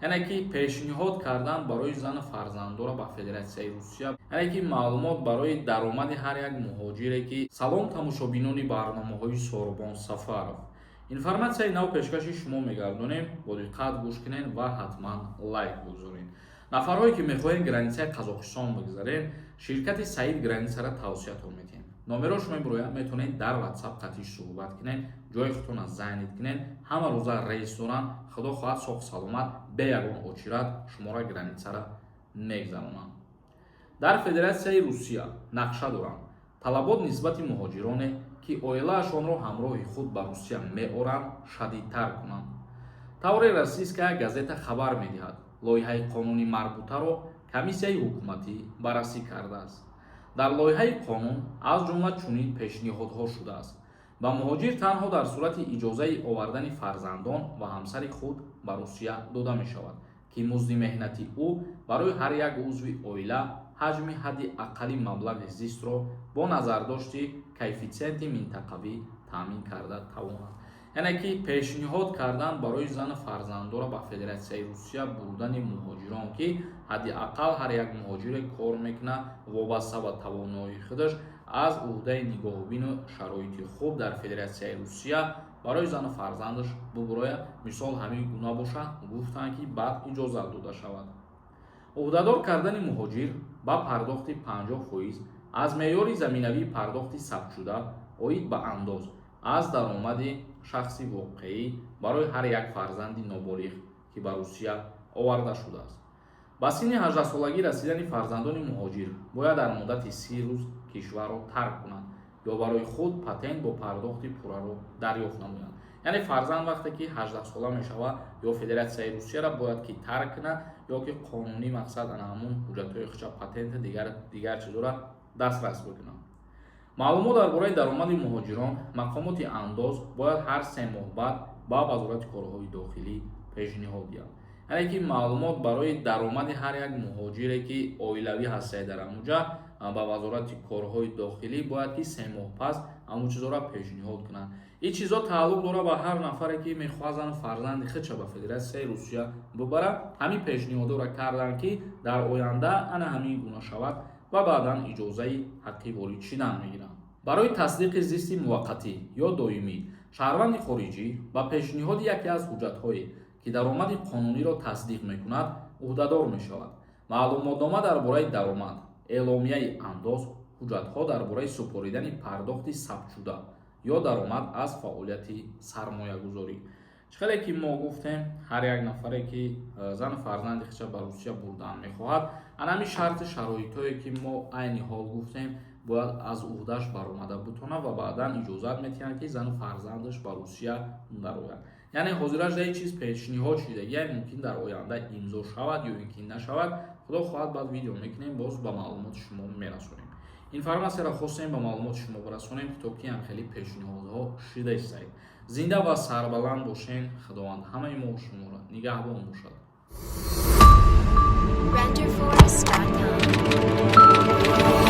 Яъне ки пешниҳод кардан барои зану фарзандора ба Федератсияи Русия, яъне ки маълумот барои даромади ҳар як муҳоҷире ки. Салом, тамошобинони барномаҳои Сорбон Сафаров! Информатсияи нав пешкаши шумо мегардонем. Бо диққат гӯш кунед ва ҳатман лайк бигузоред. Нафарҳое ки мехоҳед границаи Қазоқистон бигзаред, ширкати Саид Границара тавсиятон медиҳем. Номерош мебирояд, метавонед дар Ватсап қатиш суҳбат кунед, ҷои худтона занять кунед. Ҳама рӯза рейс доранд. Худо хоҳад, соғ саломат, бе ягон очират шуморо границара мегзаронанд. Дар Федератсияи Русия нақша доранд талабот нисбати муҳоҷироне, ки оилаашонро ҳамроҳи худ ба Русия меоранд, шадидтар кунанд. Тавре Российская газета хабар медиҳад, лоиҳаи қонуни марбутаро комиссияи ҳукуматӣ баррасӣ кардааст. Дар лоиҳаи қонун аз ҷумла чунин пешниҳодҳо шудааст: ба муҳоҷир танҳо дар сурати иҷозаи овардани фарзандон ва ҳамсари худ ба Русия дода мешавад, ки музди меҳнати ӯ барои ҳар як узви оила ҳаҷми ҳадди аққали маблағи зистро бо назардошти коэффитсиенти минтақавӣ таъмин карда тавонад. Яъне ки пешниҳод кардан барои зану фарзандора ба Федератсияи Русия бурдани муҳоҷирон, ки ҳадди ақал ҳар як муҳоҷире кор мекунад, вобаста ба тавоноии худаш аз уҳдаи нигоҳубину шароити хуб дар Федератсияи Русия барои зану фарзандаш бубурояд. Мисол, ҳамин гуна бошад, гуфтанд, ки баъд иҷозат дода шавад. Уҳдадор кардани муҳоҷир ба пардохти 50% аз меъёри заминавии пардохти сабтшуда оид ба андоз аз даромади шахси воқеӣ барои ҳар як фарзанди ноболиғ, ки ба Русия оварда шудааст. Ба синни 18-солагӣ расидани фарзандони муҳоҷир бояд дар муддати 30 рӯз кишварро тарк кунанд ё барои худ патент бо пардохти пурраро дарёфт намоянд. Яъне фарзанд вақте ки 18-сола мешавад, ё Федератсияи Русияро бояд ки тарк кунад, ё ки қонунӣ, мақсад, ана ҳамун ҳуҷҷатҳои худша, патенти, дигар чизҳоро дастрас бикунад. Маълумот дар бораи даромади муҳоҷирон мақомоти андоз бояд ҳар 3 моҳ баъд ба Вазорати корҳои дохилӣ пешниҳод диҳад. Яъне ки маълумот барои даромади ҳар як муҳоҷире, ки оилавӣ ҳастае, дар ҳамуҷа ба Вазорати корҳои дохилӣ бояд ки 3 моҳ пас ҳамун чизҳоро пешниҳод кунанд. Ин чизҳо тааллуқ дорад ба ҳар нафаре, ки мехоҳад зану фарзанди худша ба Федератсияи Русия бубарад. Ҳамин пешниҳодҳоро карданд, ки дар оянда ана ҳамин гуна шавад ва баъдан иҷозаи ҳаққи ворид шидан мегиранд. Барои тасдиқи зисти муваққатӣ ё доимӣ шаҳрванди хориҷӣ ба пешниҳоди яке аз ҳуҷҷатҳое, ки даромади қонуниро тасдиқ мекунад, ӯҳдадор мешавад: маълумотнома дар бораи даромад, эъломияи андоз, ҳуҷҷатҳо дар бораи супоридани пардохти сабтшуда ё даромад аз фаъолияти сармоягузорӣ. Чӣ хеле ки мо гуфтем, ҳар як нафаре, ки зану фарзанди худша ба Русия бурдан мехоҳад, ана ҳамин шарти шароитҳое, ки мо айни ҳол гуфтем, бояд аз уҳдаш баромада бутонад ва баъдан иҷозат метиҳанд, ки зану фарзандаш ба Русия дарояд. Яъне ҳозираш дар ин чиз пешниҳод шидагия, мумкин дар оянда имзо шавад ё ин ки нашавад. Худо хоҳад, баъд видео мекунем, боз ба маълумоти шумо мерасонем. Информатсияро хостем ба маълумоти шумо барасонем, то ки ҳам хеле пешниҳодҳо шида истаед. Зинда ва сарбаланд бошен. Худованд ҳамаи мо шуморо нигаҳбон бошад. Renderforest.com.